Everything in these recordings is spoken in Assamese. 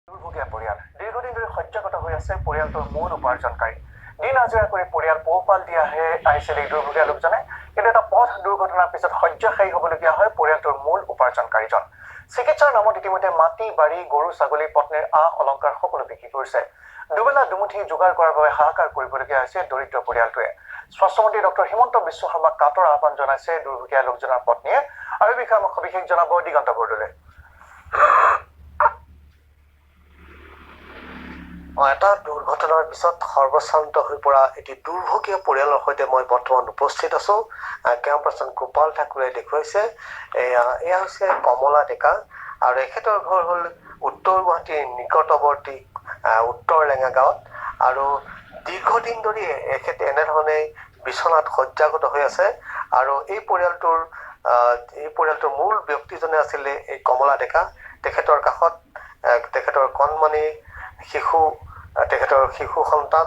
দুৰ্ভগীয়া পৰিয়াল দীৰ্ঘদিন ধৰি শয্যাগত হৈ আছে। পৰিয়ালটোৰ মূল উপাৰ্জনকাৰী, দিন হাজিৰা কৰি পৰিয়াল পোহপাল দিয়াহে আহিছিল এই দুৰ্ভগীয়া লোকজনে। কিন্তু এটা পথ দুৰ্ঘটনাৰ পিছত শয্যাশায়ী হ'বলগীয়া হয় পৰিয়ালটোৰ মূল উপাৰ্জনকাৰীজন। চিকিৎসাৰ নামত ইতিমধ্যে মাটি বাৰী, গৰু ছাগলী, পত্নীৰ আ অলংকাৰ সকলো বিক্ৰী কৰিছে। দুবেলা দুমুঠি যোগাৰ কৰাৰ বাবে হাহাকাৰ কৰিবলগীয়া হৈছে দৰিদ্ৰ পৰিয়ালটোৱে। স্বাস্থ্যমন্ত্ৰী ডক্টৰ হিমন্ত বিশ্ব শৰ্মাক কাতৰ আহ্বান জনাইছে দুৰ্ভগীয়া লোকজনৰ পত্নীয়ে। আৰু এই বিষয়ে আমাক সবিশেষ জনাব দিগন্ত বৰদলৈ। এটা দুৰ্ঘটনাৰ পিছত সৰ্বশ্ৰান্ত হৈ পৰা এটি দুৰ্ভগীয়া পৰিয়ালৰ সৈতে মই বৰ্তমান উপস্থিত আছোঁ। কেমেৰা পাৰ্চন গোপাল ঠাকুৰে দেখুৱাইছে, এয়া হৈছে কমলা ডেকা আৰু এখেতৰ ঘৰ হ'ল উত্তৰ গুৱাহাটীৰ নিকটৱৰ্তী উত্তৰ লেঙা গাঁৱত। আৰু দীৰ্ঘদিন ধৰি এখেত এনেধৰণে বিচনাত শয্যাগত হৈ আছে। আৰু এই পৰিয়ালটোৰ মূল ব্যক্তিজনে আছিলে এই কমলা ডেকা। তেখেতৰ কাষত তেখেতৰ কণমানি শিশু, তেখেতৰ শিশু সন্তান,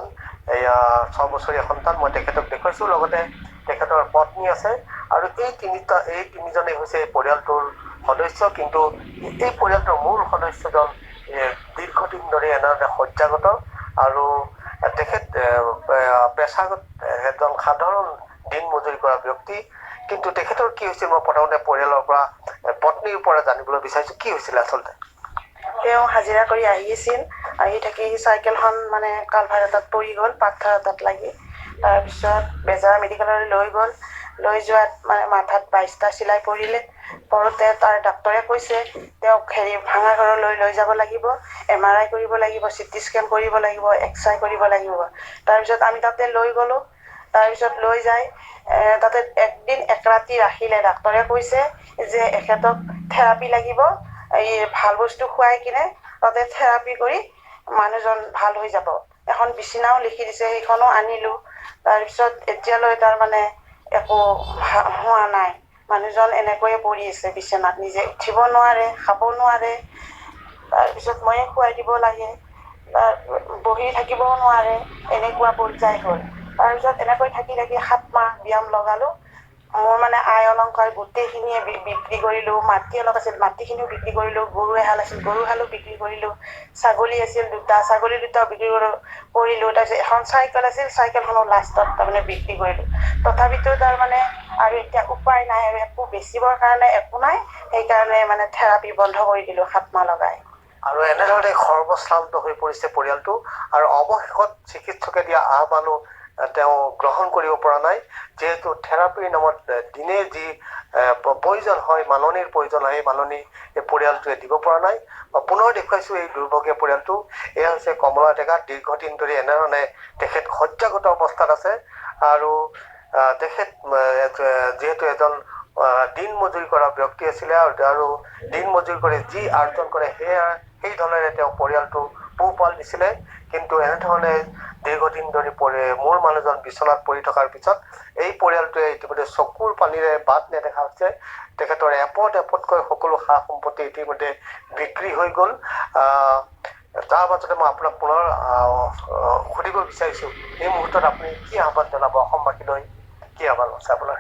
এয়া 6 বছৰীয়া সন্তান, মই তেখেতক দেখুৱাইছোঁ। লগতে তেখেতৰ পত্নী আছে আৰু এই তিনিজনেই হৈছে এই পৰিয়ালটোৰ সদস্য। কিন্তু এই পৰিয়ালটোৰ মূল সদস্যজন দীৰ্ঘদিন ধৰি এনেধৰণে শয্যাগত আৰু তেখেত পেছাগত এজন সাধাৰণ দিন মজুৰি কৰা ব্যক্তি। কিন্তু তেখেতৰ কি হৈছিল, মই প্ৰথমতে পৰিয়ালৰ পৰা, পত্নীৰ পৰা জানিবলৈ বিচাৰিছোঁ, কি হৈছিলে আচলতে? তেওঁ হাজিৰা কৰি আহি আছিল। আহি থাকি চাইকেলখন মানে কালভাৰ এটাত পৰি গ'ল, পাথৰ এটাত লাগি। তাৰপিছত বেজেৰা মেডিকেললৈ লৈ গ'ল। লৈ যোৱাত মানে মাথাত 22টা চিলাই পৰিলে। পৰোঁতে তাৰ ডাক্তৰে কৈছে, তেওঁক হেৰি ভাঙাগড়লৈ লৈ যাব লাগিব, এমআৰআই কৰিব লাগিব, চিটি স্কেন কৰিব লাগিব, এক্সৰে কৰিব লাগিব। তাৰপিছত আমি তাতে লৈ গ'লোঁ। তাৰপিছত লৈ যাই তাতে একদিন এক ৰাতি ৰাখিলে। ডাক্তৰে কৈছে যে এখেতক থেৰাপি লাগিব, এই ভাল বস্তু খুৱাই কিনে তাতে থেৰাপি কৰি মানুহজন ভাল হৈ যাব। এখন বিচনাও লিখি দিছে, সেইখনো আনিলোঁ। তাৰপিছত এতিয়ালৈ তাৰমানে একো হোৱা নাই। মানুহজন এনেকৈয়ে পৰি আছে বিচনাত, নিজে উঠিব নোৱাৰে, খাব নোৱাৰে। তাৰপিছত ময়ে খুৱাই দিব লাগে। তাৰ বহি থাকিবও নোৱাৰে, এনেকুৱা পৰ্যায় হ'ল। তাৰপিছত এনেকৈ থাকি থাকি 7 মাহ ব্যায়াম লগালোঁ। মোৰ মানে আই অলংকাৰ গোটেইখিনিয়ে বিক্ৰী কৰিলোঁ। মাটি অলপ আছিল, মাটিখিনিও বিক্ৰী কৰিলোঁ। গৰু এহাল আছিল, গৰুহালো বিক্ৰী কৰিলোঁ। ছাগলী আছিল দুটা, ছাগলী দুটাও বিক্ৰী কৰিলোঁ। তাৰপিছত এখন চাইকেল আছিল, চাইকেলখনো লাষ্টত তাৰমানে বিক্ৰী কৰিলোঁ। তথাপিতো তাৰমানে আৰু এতিয়া উপায় নাই আৰু একো বেচিবৰ কাৰণে একো নাই। সেইকাৰণে মানে থেৰাপি বন্ধ কৰি দিলোঁ 7 মাহ লগাই। আৰু এনেধৰণে সৰ্বশ্ৰান্ত হৈ পৰিছে পৰিয়ালটো। আৰু অৱশেষত চিকিৎসকে দিয়া আহ্বানো তেওঁ গ্ৰহণ কৰিব পৰা নাই, যিহেতু থেৰাপিৰ নামত দিনে যি প্ৰয়োজন হয়, মাননিৰ প্ৰয়োজন হয়, সেই মাননি এই পৰিয়ালটোৱে দিব পৰা নাই। মই পুনৰ দেখুৱাইছোঁ এই দুৰ্ভগীয়া পৰিয়ালটো। এয়া হৈছে কমলা ডেকা। দীৰ্ঘদিন ধৰি এনেধৰণে তেখেত শয্যাগত অৱস্থাত আছে। আৰু তেখেত যিহেতু এজন দিন মজুৰি কৰা ব্যক্তি আছিলে আৰু দিন মজুৰি কৰি যি আৰ্জন কৰে, সেয়া সেই ধৰণেৰে তেওঁ পৰিয়ালটো পোহপাল দিছিলে। কিন্তু এনেধৰণে দীৰ্ঘদিন ধৰি মূল মানুহজন বিচনাত পৰি থকাৰ পিছত এই পৰিয়ালটোৱে ইতিমধ্যে চকুৰ পানীৰে বাট নেদেখা হৈছে। তেখেতৰ এপদ এপদকৈ সকলো সা সম্পত্তি ইতিমধ্যে বিক্ৰী হৈ গ'ল। তাৰ মাজতে মই আপোনাক পুনৰ সুধিব বিচাৰিছোঁ, এই মুহূৰ্তত আপুনি কি আহ্বান জনাব অসমবাসীলৈ? কি আহ্বান আছে আপোনাৰ?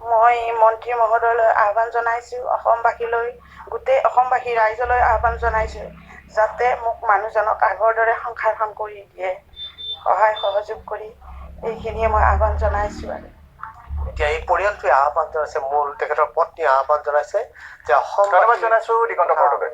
মই মন্ত্ৰী মহোদয়লৈ আহ্বান জনাইছোঁ, অসমবাসীলৈ, গোটেই অসমবাসী ৰাইজলৈ আহ্বান জনাইছোঁ, যাতে মোক মানুহজনক আগৰ দৰে সংসাৰখন কৰি দিয়ে, সহায় সহযোগ কৰি। এইখিনিয়ে মই আহ্বান জনাইছোঁ আৰু এতিয়া এই পৰিয়ালটোৱে আহ্বান জনাইছে, মূল তেখেতৰ পত্নীয়ে আহ্বান জনাইছে যে অসম ধন্যবাদ জনাইছো দিগন্ত বৰদলৈ।